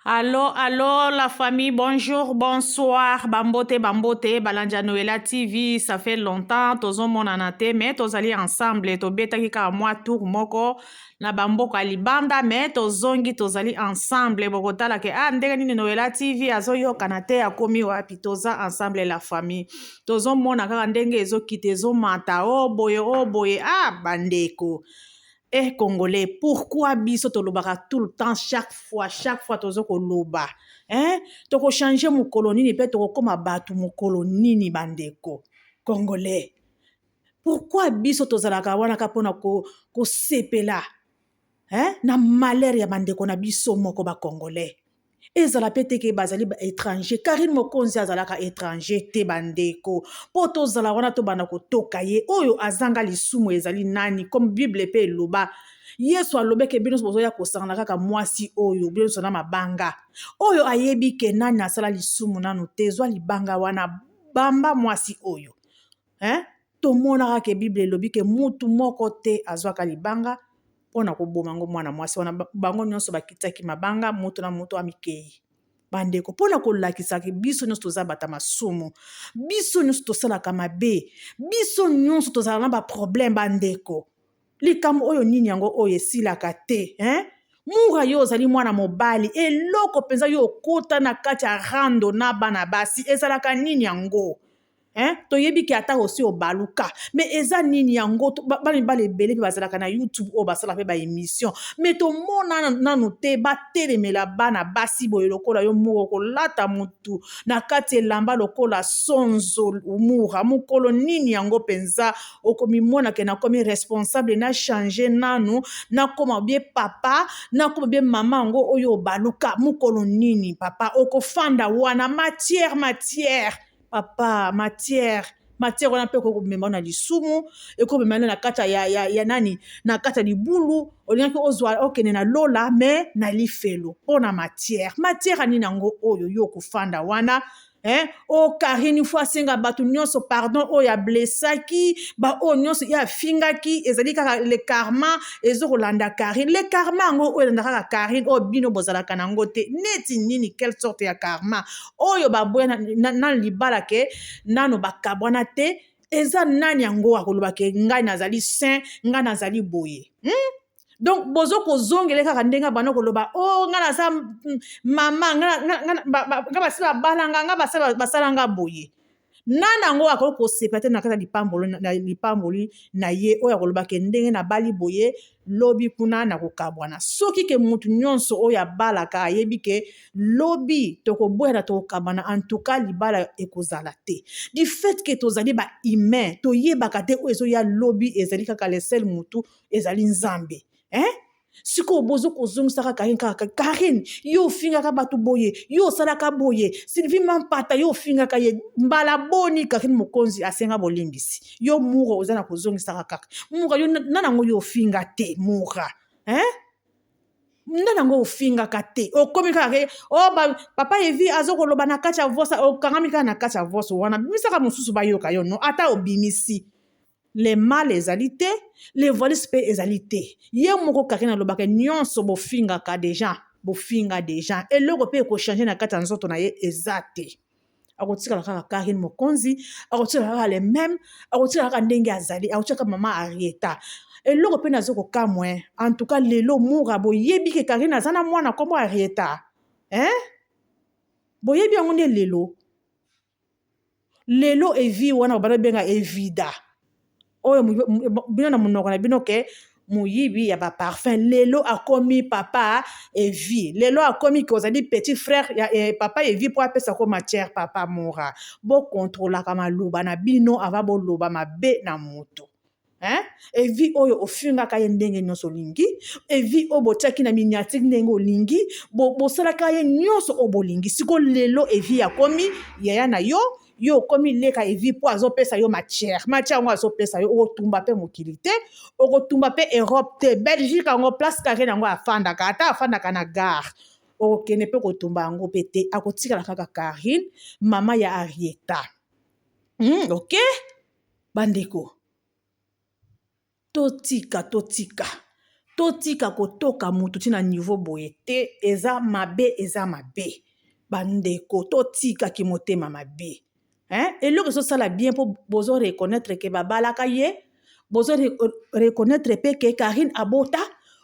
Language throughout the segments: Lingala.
Allo, allo, la famille, bonjour, bonsoir, bambote, bambote, balandi ya Noela TV, ça fait longtemps, tozomonana te, mais tozali ensemble, tobetaki kaka mwa tour moko na bamboka ya libanda, mais tozongi, tozali ensemble, bokotala ke ah, ndenge nini Noela TV azoyokana te, akomi wapi, toza ensemble la famille, tozomona kaka ndenge ezokita, ezomata, oh boye, oh boye, ah, bandeko. Eh congolais pourquoi biso tolobaka tout le temps chaque fois tozo koloba hein? Toko changer mokolo nini mpe tokokoma bato mokolo nini bandeko congolais pourquoi biso tozalaka wana kaka mpona kosepela hein? Na malheur ya bandeko na biso moko ba congolais ezala mpe te ke bazali ba étranger. Karine Mokonzi azalaka étranger te bandeko, mpo tozala wana tobanda kotoka ye oyo azanga lisumu ezali nani? Comme Bible mpe eloba, Yesu alobeke bino nyonso bozoya kosangana kaka mwasi oyo, bino nyonso na mabanga. Oyo ayebi ke nani asala lisumu nanu te, zwa libanga wana bamba mwasi oyo, hein? Tomonaka ke Bible elobi ke mutu moko te azwaka libanga mpo na koboma yango mwana mwasi wana. Bango nyonso bakitaki mabanga, moto na moto amikei bandeko, mpo na kolakisa ke biso nyonso toza bata masumu, biso nyonso tosalaka mabe, biso nyonso tozala na baproblème bandeko. Likambo oyo nini yango oyo esilaka te, hein? Mura, yo ozali mwana mobali, eloko mpenza yo okota na kati ya rando na bana basi ezalaka nini yango? Hein? Toyebi ke ata osi obaluka, mais eza nini yango? Bana mibali ebele mpe bazalaka na YouTube oyo basala mpe baémission, mais tomona nanu te batelemela bana basi boye lokola yo moko kolata motu na kati elamba lokola sonzo. Mura, mokolo nini yango mpenza okomimona ke nakomi responsable, na change nanu, nakoma bie papa, nakoma bie mama? Yango oyo obaluka mokolo nini papa okofanda wana? Matière, matière papa, matière, matière wana mpe ekokomema na lisumu, ekomema na kati ya nani, na kati ya libulu. Olingaki ozwa okende na lola, mais na lifelo mpo na matière. Matière ya nini yango oyo yo okofanda wana, hein? O Karine fo asenga bato nyonso pardon oyo ablessaki, baoyo nyonso ye afingaki. Ezali kaka le karma ezokolanda Karine. Le karma yango oyo elanda kaka Karine, oyo bino bozalaka nango te neti nini? Quelle sorte ya karma oyo baboya na libala ke nano bakabwana te? Eza nani yango akoloba ke ngai nazali saint, ngai nazali boye, Donc bozo kozongele kaka ndenge bana koloba o oh, ngai naza mama, nga basi babala nga, nga basala nga boye. Nani yango akoki kosepa te na kati ya lipamboli na ye oyo akoloba ke ndenge nabali boye, lobi kuna nakokabwana? Soki ke motu nyonso oyo abalaka ayebi ke lobi tokoboyana, tokokabwana, en tout cas libala ekozala te. Du fait ke tozali bahumain, toyebaka te oyo ezoya lobi. Ezali kaka le seul motu ezali Nzambe, hein? Sikoyo bozo kozongisaka Karine kaka. Karine, yo ofingaka bato boye, yo osalaka boye. Sylvie Mampata, yo ofingaka ye mbala boni? Karine Mokonzi asenga bolimbisi. Yo Mura oza na kozongisaka kaka. Mura, yo nana yango yo ofinga te Mura, hein? Nde nango ofingaka te, okomi kaka ke o oh, papa Evi azokoloba na kati ya vosa, okangami kaka na kati ya voso wana. Bimisaka mosusu bayoka yo. No, ata obimisi le mal ezali te, le voice mpe ezali te. Ye moko Karine alobaka nyonso bofingaka deja, bofinga deja, eloko mpe ekochange na kati ya nzoto na ye eza te. Akotikala kaka Karine Mokonzi, akotikala kaka le même, akotikala kaka ndenge azali, akotikala kaka mama Arieta. Eloko mpe nazo kokamwe, en tout cas lelo Mura, boyebi ke Karine aza na mwana nkombo Arieta, hein? Boyebi yango nde lelo. Lelo Evi wana babanda benga Evida oyo bino na monoko na bino ke moyibi ya baparfum, lelo akomi papa Evi. Lelo akomi ke ozali petit frère ya papa Evi mpo apesa ko matière. Papa Mora, bokontrolaka maloba na bino ava boloba mabe na moto, hein? Evi oyo ofingaka ye ndenge nyonso olingi, Evi oyo botiaki na miniature ndenge olingi, bosalaka ye nyonso oyo bolingi. Siko lelo Evi akomi yaya na yo, yo okomi leka Evi mpo azopesa yo matière. Matière yango azopesa yo, okotumba mpe mokili te, okotumba mpe Europe te, Belgique yango place Karine yango afandaka, ata afandaka na gare, okokende mpe kotumba yango mpe te. Akotikala kaka Karine, mama ya Arieta. Ok bandeko, totika, totika. Totika kotoka mutu ti na niveau boye te, eza mabe, eza mabe bandeko, totika kimotema mabe, hein? Eloko ezosala bien mpo bozo reconnaître ke babalaka ye, bozo reconnaître mpe ke Karine abota,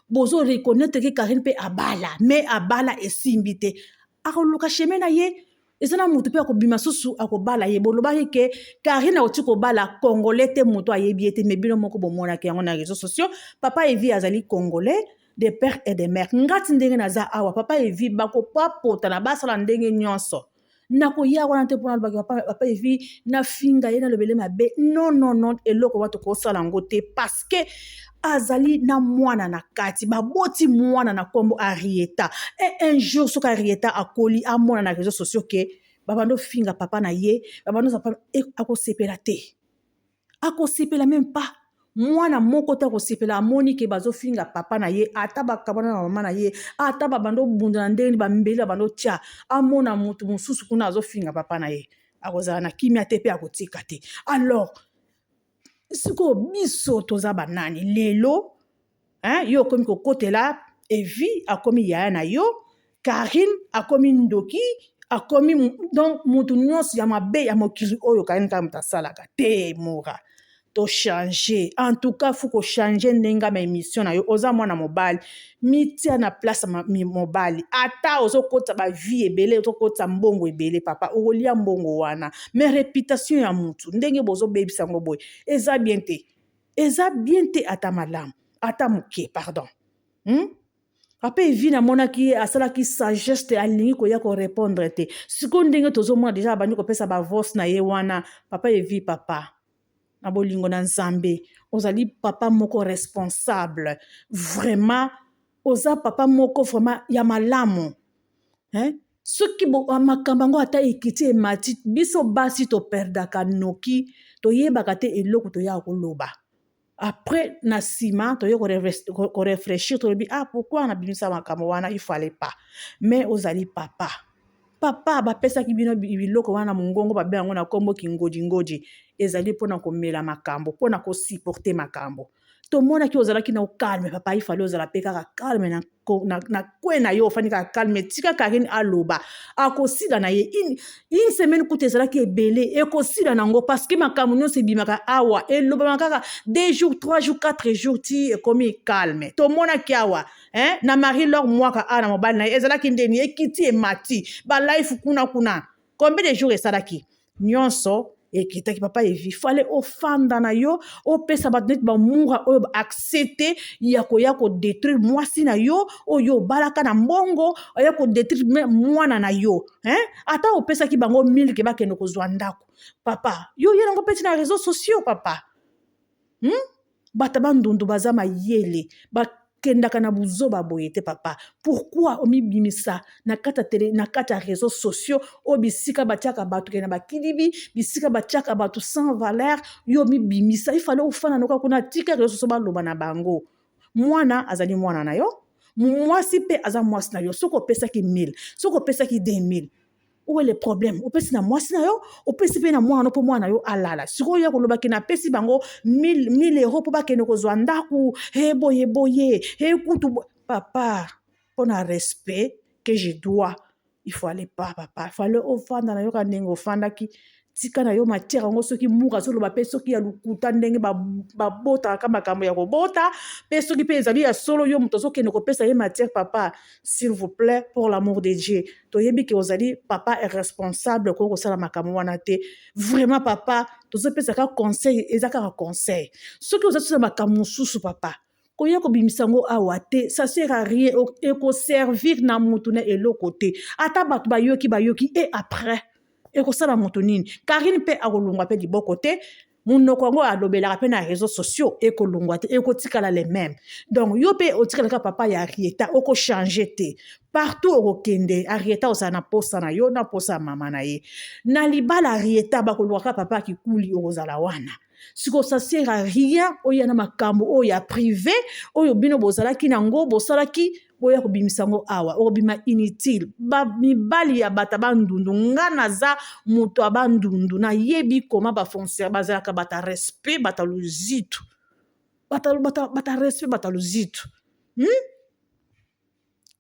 bozo reconnaître ke Karine mpe abala, mais abala esimbi te, akoluka chemin na ye. Eza na motu mpe akobima susu akobala ye. Bolobaki ke Karine akoti kobala Congolais te, moto ayebi ye te, mais bino moko bomonaki yango na réseaux sociaux. Papa Evi azali Congolais de père et de mère. Ngati ndenge naza awa, papa Evi bakopapota na basala ndenge nyonso, nakoya wana te mpona alobaki papa Evi nafinga ye, nalobele mabe. Non, non, non, eloko wana tokosala yango te, parce que azali na mwana na kati, baboti mwana na nkombo Arieta. Et un jour soki Arieta akoli, amona na réseaux sociaux ke babando finga papa na ye, babando, akosepela te, akosepela même pas. Mwana moko te akosepela amoni ke bazofinga papa na ye, ata bakabwana na mama na ye, ata babando obunda na ndenge bambeli babando tia, amona motu mosusu kuna azofinga papa na ye, akozala na kimia te mpe akotika te. Alors sikoyo biso toza banani lelo, hein? Yo okomi kokotela Evi, akomi yaya na yo, Karine akomi ndoki, akomi donc motu nyonso ya mabe ya mokili oyo. Karine kaka moto asalaka te. Mora tochange, en tout cas faut kochange ndenge ma émission na yo. Oza mwana mobali, mitia na place ya mobali. Ata ozokotisa bavie ebele, ozokotisa mbongo ebele, papa, okolia mbongo wana, mais réputation ya mutu ndenge bozobebisa yango boye eza bien te, eza bien te, ata malamu ata moke, pardon, Papa Evi namonaki ye asalaki sagesse te, alingi koya korépondre te. Sikoyo ndenge tozomona déjà abandi kopesa bavoice na ye wana. Papa Evi, papa na bolingo na Nzambe, ozali papa moko responsable, vraiment oza papa moko vraiment ya malamu, hein? Soki makambo yango ata ekiti emati, biso basi toperdaka noki, toyebaka te eloko toyaka koloba. Après na nsima toye korefléchir, tolobi: "Ah, pourquoi nabimisa makambo wana? Il fallait pas." Mais ozali papa, papa bapesaki bino biloko wana mongongo, babe yango na nkombo kingodingodi, ezali mpona komela makambo, mpona kosupporter makambo. Tomonaki ozalaki na calme, papa. Il fallait ozala mpe kaka calme na kwe na yo, ofandi kaka calme, tika Karine aloba, akosila na ye. Une semaine kuta ezalaki ebele, ekosila nango, parce que makambo nyonso ebimaka awa elobama kaka 2 jours, 3 jours, 4 jours, ti ekomi calme. Tomonaki awa, hein? Na Marie Lor Mwaka awa na mobali na ye ezalaki ndeni, ekiti emati, balife kuna kuna, combien de jours esalaki nyonso ekitaki. Papa Evi, fallait ofanda na yo, opesa bato neti bamura oyo accès te ya koya kodétruire mwasi na yo oyo obalaka na mbongo, oya kodétruire mwana na yo, hein? Ata opesaki bango milke bakende kozwa ndako, papa, yo ye nango mpe na réseaux sociaux, papa, Bato bandundu baza mayele, bakendaka na buzoba boye te. Papa, pourquoi omibimisa na kati ya tele, na kati ya réseaux sociaux oyo bisika batiaka bato kende na bakilibi, bisika batiaka bato sans valeur? Yo omibimisa, il fallait ofanda noka kuna, tika réseaux sociaux baloba na bango. Mwana azali mwana na yo, mwasi mpe aza mwasi na yo. Soki opesaki 1000, soki opesaki 2000, où est le problème? Opesi na mwasi na yo, opesi mpe na mwana no mpo mwana na yo alala. Sikoyo ya kolobaki napesi bango 1000 euro mpo bakende kozwa ndako, e boye boye, e kutu papa, mpo na respect que je dois, il faut aller pas, papa, il fallait ofanda na yo kaka ndenge ofandaki, tika na yo matière yango. Soki muka azoloba mpe soki ya lokuta, ndenge babotaka makambo ya kobota, mpe soki mpe ezali ya solo, yo moto azokende kopesa ye matière, papa, s'il vous plaît, pour l'amour de Dieu, toyebi ke ozali papa responsable, okoki kosala makambo wana te. Vraiment papa, tozopesa kaka conseil, eza kaka conseil. Soki oza tosala makambo mosusu, papa, koya kobimisa yango awa te, ça sert à rien, ekoservir na motu na eloko te. Ata bato bayoki, bayoki, e après ekosala moto nini? Karine mpe akolongwa mpe liboko te, monoko yango alobelaka mpe na réseaux sociaux ekolongwa te, ekotikala le même. Donc yo mpe otikalaka papa ya Arieta, okochange te. Partout okokende, Arieta ozala na posa na yo, na posa ya mama na ye na libala. Arieta bakolongwaka papa ya kikuli, okozala wana. Sikoyo ça sert à rien oya na makambo oyo ya privé oyo bino bozalaki nango, bosalaki, boya kobimisa yango awa, okobima inutile. Mibali ya bato bandundu, nga naza moto ya bandundu, nayebi koma bafonctionnaire bazalaka, bata respect, bata luzitu, bata respect, bata luzitu.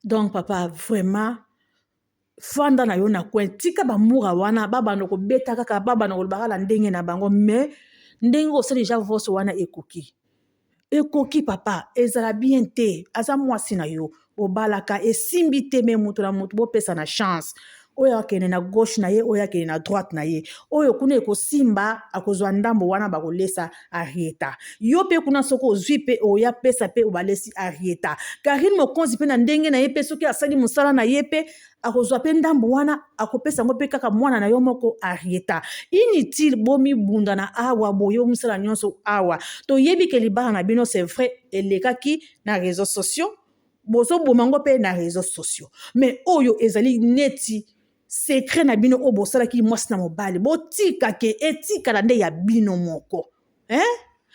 Donc papa, vraiment, fanda na yo na coin, tika bamura wana babanda kobeta kaka, babanda koloba kaka na ndenge na bango. Mais ndenge osala deja voso wana, ekoki, ekoki papa, ezala bien te. Aza mwasi na yo, obalaka, esimbi te. Mais moto na moto, bopesa na chance. Oyo akende na gauche na ye, oyo akende na droite na ye, oyo kuna ekosimba, akozwa ndambo wana, bakolesa Arieta. Yo mpe kuna, soki ozwi mpe oya pesa mpe obalesi Arieta. Karine Mokonzi mpe na ndenge na ye mpe, soki asali mosala na ye mpe, akozwa mpe ndambo wana, akopesa yango mpe kaka mwana na yo moko Arieta. Inutile bomibunda na awa boye, bomisala nyonso awa. Toyebi ke libala na bino, c'est vrai, elekaki na réseaux sociaux, bozoboma yango mpe na réseaux sociaux. Mais oyo ezali neti secret na bino oyo bosalaki mwasi na mobali, botika ke etikala nde ya bino moko, hein?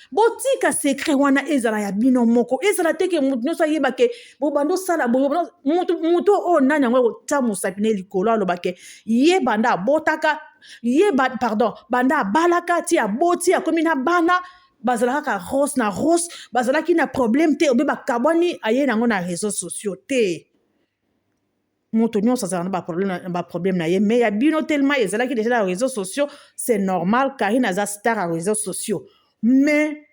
Botika secret wana ezala ya bino moko, ezala te ke motu nyonso ayeba ke bobanda osala boye. Motu oyo nani yango akotia mosapi na likolo, aloba ke ye banda abotaka ye ba, pardon, banda abalaka ti aboti, akomi na bana, bazala kaka rose na rose, bazalaki na problème te, obe bakabwani, aye nango na réseaux sociaux te. Moto nyonso azala na baproblème na ye, mais ya bino tellement ezalaki déjà na réseaux sociaux, c'est normal. Karine aza star ya réseaux sociaux. Mais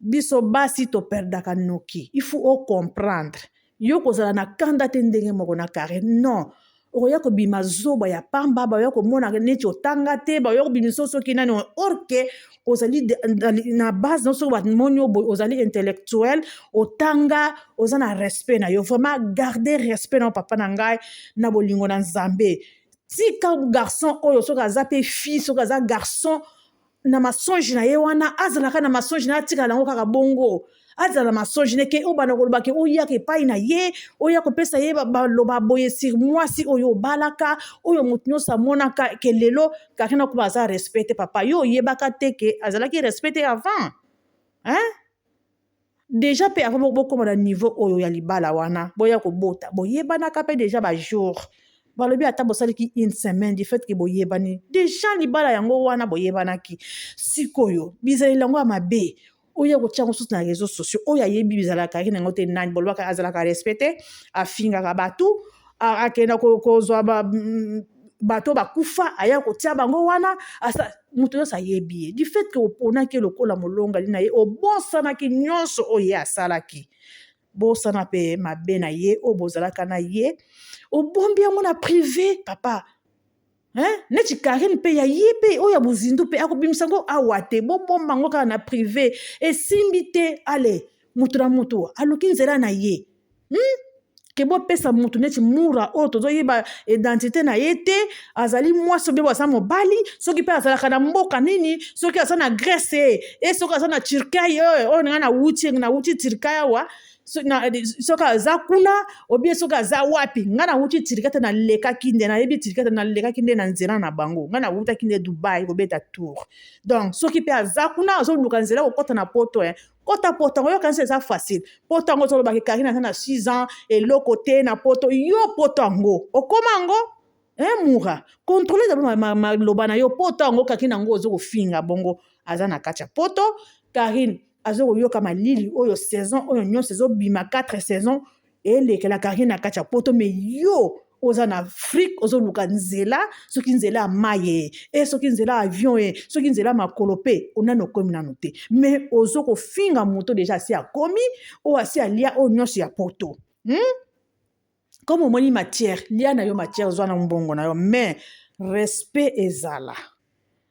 biso basi toperdaka noki. Il faut ocomprendre, yo kozala na kanda te ndenge moko na Karine. Non, okoya kobima zoba ya pamba, baoya komona neti otanga te, baoya kobimisa soki nani, or ke ozali na base no. Soki bamoni yo boye, ozali intellectuel, otanga, oza na respect na yo. Vraiment, garde respect na yo, papa na ngai, na bolingo na Nzambe. Tika garçon oyo, soki aza mpe fille, soki aza garçon, na masonge na ye wana, azalaka na masonge na ye, atikala yango kaka bongo, azala na masonge neke. Obanda koloba ke oyaka epai na ye, oya kopesa ye baloba boye sur mwasi oyo obalaka, oyo moto nyonso amonaka ke lelo Karine akoma aza respect te. Papa, yo oyebaka te ke azalaki respect te avant, hein? Déjà mpe avant bokóma na niveau oyo ya libala wana, boya kobota, boyebanaka mpe déjà bajour. Balobi ata bosalaki une semaine, du fait ke boyebani déjà, libala yango wana boyebanaki. Sikoyo bizaleli yango ya mabe, oyo kotia yango susu na réseaux sociaux, oyo ayebi bizalaka Karine yango te nani. Bolobaka azalaka respect te, afingaka bato, akenda kozwa bato bakufa, aya kotia bango wana. Moto nyonso ayebi ye. Du fait ke oponaki lokola molongali na ye, obosanaki nyonso oyo ye asalaki. Bosana mpe mabe na ye oyo bozalaka na ye, obombi yango na privé, papa, hein? Neti Karine mpe ya ye mpe oyo ya bozindu mpe, akobimisa yango awa te, bobomba yango kaka na privé. Esimbi te, ale moto na moto aluki nzela na ye, Ke bopesa motu neti mura oyo tozoyeba identité na ye te, azali mwasi obe aza mobali, soki mpe azalaka na mboka nini, soki aza na Grèce e, soki aza na Turquie oyo ngai nawuti Turquie awa, soki aza kuna obie, soki aza wapi. Ngai nawuti Turquie te, nalekaki nde, nayebi Turquie te, nalekaki nde na nzela na bango. Ngai nawutaki nde Dubai kobeta tour. Donc soki mpe aza kuna, azoluka nzela kokɔta na Poto, kota Poto yango, yoka nso eza facile. Poto yango ozolobaki Karine aza na 6 ans, eloko te na Poto. Yo Poto yango okóma yango, mura, contrôle d'abord maloba na yo. Poto yango Karine yango oza kofinga bongo, aza na kati ya Poto. Karine aza koyoka malili oyo, saison oyo nyonso ezobima, 4 saison elekela Karine na kati ya Poto. Mais yo oza na Afrique, ozoluka nzela, soki nzela ya mai ye e, soki nzela ya avion ye, soki nzela ya makolo mpe, onani okomi nano te. Mais ozo kofinga moto déjà asi akomi, oyo asi alia oyo nyonso ya Poto, Comme omoni matière, lia na yo matière, zwa na mbongo na yo. Mais respect ezala,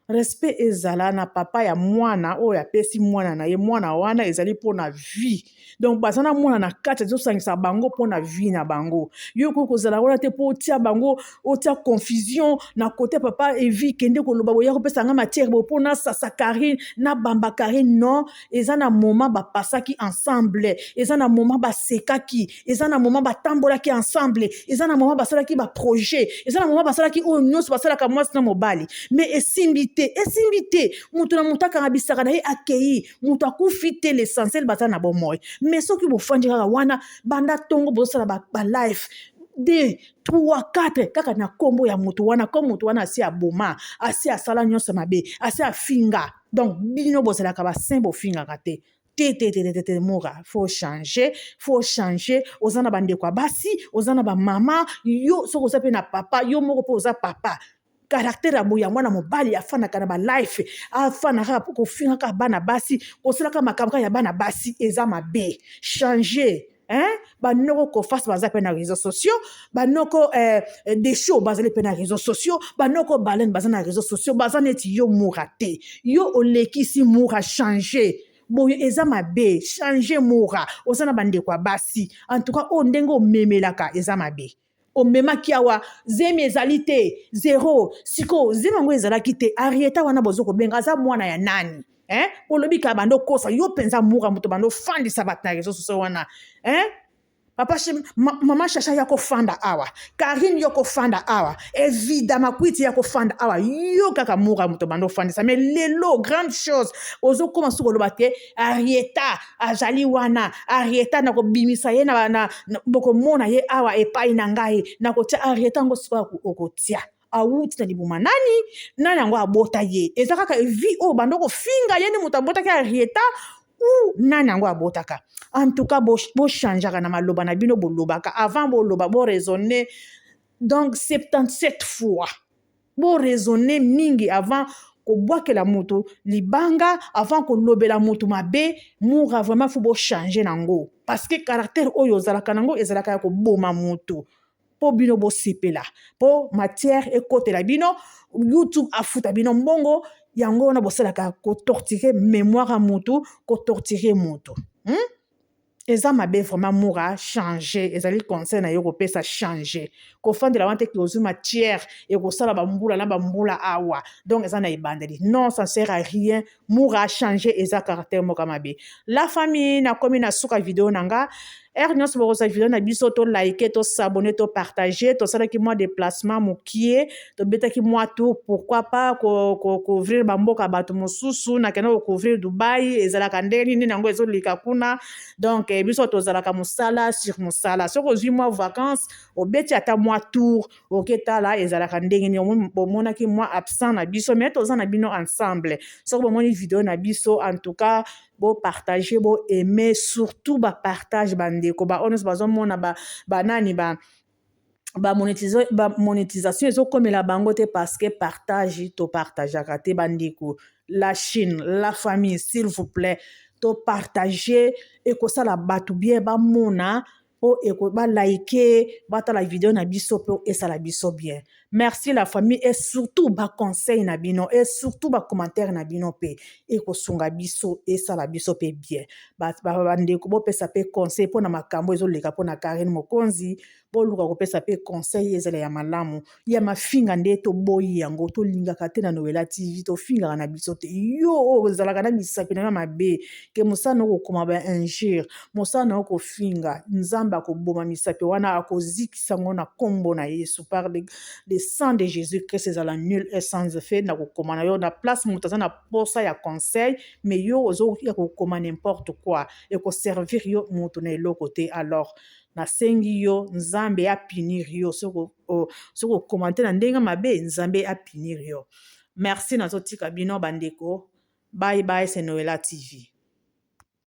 respect ezala na papa ya mwana oyo apesi mwana na ye. Mwana wana ezali mpona vie, donc baza na mwana na kati, ezosangisa bango mpona vie na bango. Yo okoki kozala wana te mpo otia bango, otia confusion na kote. Papa Evi, kende koloba boya kopesa nga matière bo mpo nasasa Karine, nabamba Karine. Non, eza na moment bapasaki ensemble, eza na moment basekaki, eza na moment batambolaki ensemble, eza na moment basalaki baprojet, eza na moment basalaki oyo nyonso basalaka mwasi na mobali. Mais esimbi te, esimbi te. Moto na moto akanga bisaka na ye, akei, moto akufi te, l'essentiel baza na bomoi. Mais soki bofandi kaka wana, banda ntongo bozosala balive 2, 3, 4 kaka na nkombo ya moto wana, comme moto wana asi aboma, asi asala nyonso mabe, asi afinga, donc bino bozalaka basaint, bofingaka te. Te te te te te, Mura, faut changer, faut changer. Oza na bandeko ya basi, oza na bamama. Yo soki oza mpe na papa, yo moko mpe oza papa. Caractère ya boye ya mwana mobali afandaka na balife, afandaka kofingaka bana basi, kosalaka makambo kaka ya bana basi, eza mabe. Changer, hein? Banoko Kofas baza mpe na réseaux sociaux, banoko Desho bazali mpe na réseaux sociaux, banoko Baleine baza na réseaux sociaux, baza neti yo Mura te. Yo olekisi, Mura. Changer, boye eza mabe. Changer, Mura. Oza na bandeko ya basi. En tout cas, oyo ndenge omemelaka eza mabe. Omemaki awa zemi ezali te, zero. Sikoyo zemi yango ezalaki te. Arieta wana bozo kobenga aza mwana ya nani, hein? Olobi kaka bando okosa. Yo mpenza Mura, moto bando ofandisa bato na réseau sociaux wana, hein? Papa, mama Shasha ya kofanda awa, Karine yo kofanda awa, évidemment Kwiti ya kofanda awa. Yo kaka Mura moto bando ofandisa. Mais lelo, grande chose, ozokóma soki oloba te Arieta azali wana. Arieta nakobimisa ye na bokomona ye awa epai na ngai, nakotia Arieta yango. Sikoyo okotia awuti na libuma nani? Nani yango abota ye? Eza kaka vi oyo bando kofinga ye nde moto abotaki Arieta ou nani yango abotaka? En tout cas, bochangeaka na maloba na bino. Bolobaka, avant boloba, boraisonne donc 77 fois. Boraisonne mingi avant kobwakela moto libanga, avant kolobela moto mabe. Mura, vraiment, faut bochange nango, parce que caractère oyo ozalaka nango ezalaka ya koboma moto mpo bino bosepela, mpo matière ekotela bino, YouTube afuta bino mbongo. Yango wana bosalaka kotorturer mémoire ya motu, kotorturer motu, Eza mabe vraiment. Mura, change. Ezali conseil na yo kopesa. Change. Kofandela wana te ke ozwi matière, ekosala bambula na bambula awa. Donc eza na ebandeli. Non, ça sert à rien. Mura, change. Eza caractère moko mabe. La famille, nakomi na suka video na nga. Heure nyonso bokozwa video na biso, tolike, tos'abonner, topartage. Tosalaki mwa déplacement mokie, tobetaki mwa tour. Pourquoi pas kocouvrir bamboka bato mosusu? Nakende kocouvrir Dubai, ezalaka ndenge nini yango ezolika kuna. Donc biso tozalaka mosala sur mosala. Soki ozwi mwa vacance, obeti ata mwa tour, oketala ezalaka ndenge nini. Bomonaki mwa absent na biso, mais toza na bino ensemble. Soki bomoni video na biso, en tout cas bopartage, boaime, surtout bapartage. Bandeko baoyo nyonso bazomona banani ba bamonétisation ezokomela bango te, parce que partage topartageaka te. Bandeko, la chaîne, la famille, s'il vous plaît, topartage. Ekosala bato bien bamona mpo balike, batala video na biso mpo esala biso bien. Merci la famille, et surtout baconseil na bino, et surtout bacommentaire na bino mpe ekosunga biso, esala biso mpe bien. Bandeko, bopesa mpe conseil mpona makambo ezoleka mpona Karine Mokonzi. Boluka kopesa mpe conseil, ezala ya malamu. Ya mafinga nde toboyi yango, tolingaka te. Na Noela TV tofingaka na biso te. Yo oyo ozalaka na misapi na mabe, ke mosala na okokoma bainjure, mosala na okofinga, Nzambe akoboma misapi wana, akozikisa yango na nkombo na Yesu. Par le sang de Jésus Christ, ezala nul et sans effet na kokoma na yo. Na place moto aza na posa ya conseil, mais yo ozoya kokoma n'importe quoi, ekoservir yo moto na eloko te. Alors nasengi yo, Nzambe apunir yo soki okomante na ndenge mabe. Nzambe apunir yo. Merci, nazotika bino bandeko. Bye bye, c'est Noela TV.